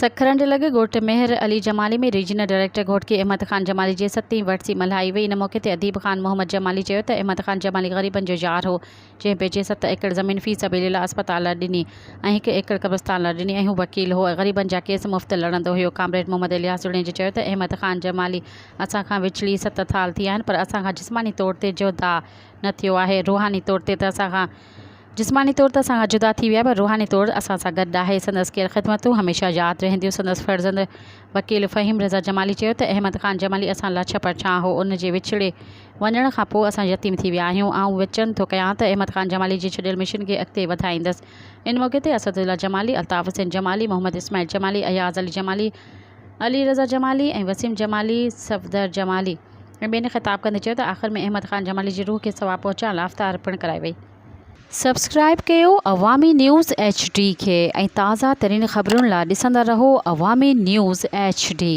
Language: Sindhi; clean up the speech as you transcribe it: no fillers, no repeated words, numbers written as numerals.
سکرنڊ لڳ ڳوٺ مهر علي جمالي ۾ ريجنل ڊائريڪٽر گهوٽڪي احمد خان جمالي جي ستين ورسي ملهائي وئي. ان موقعي تي اديب خان محمد جمالي چيو ته احمد خان جمالي غريبن جو يار هو، جنهن پنهنجي ست ايڪڙ زمين في سبيل الله اسپتال لاء ڏني ۽ هڪ ايڪڙ قبرستان لاء ڏني ۽ هو وڪيل هو ۽ غريبن جا ڪيس مفت لڙندو هيو. ڪامريڊ محمد الياس جوڻيجو چيو ته احمد خان جمالي اسان کان وڇڙي ست سال ٿي ويا آهن پر اسان کان جسماني طور تي جدا نه ٿيو آهي، روحاني طور تي ته اسان کان جسماني طور ته اسان کان جدا ٿي ويا پر روحاني طور اسان سان گڏ آهي. سندس ڪيل خدمتون هميشه ياد رهنديون. سندس فرزند وڪيل فهيم رضا جمالي چيو ته احمد خان جمالي اسان لاء ڇپر ڇانء هو. ان جي وڇڙي وڃڻ کان پوء اسان يتيم ٿي ويا آهيون. آئون وچن ٿو ڪيان ته احمد خان جمالي جي ڇڏيل مشن کي اڳتي وڌائيندس. ان موقعي تي اسدالله جمالي، الطاف حسين جمالي، محمد اسماعيل جمالي، اياز علي جمالي، علي رضا جمالي ۽ وسيم جمالي، صفدر جمالي ۽ ٻين خطاب ڪندي چيو ته آخر ۾ احمد خان جمالي جي روح کي ثواب پهچائڻ لاء افطار پڻ ڪرائي وئي. سبسڪرائيب ڪيو عوامي نيوز ايڇ ڊي کي ۽ تازه ترين خبرن لا ڏسندا رهو عوامي نيوز ايڇ ڊي.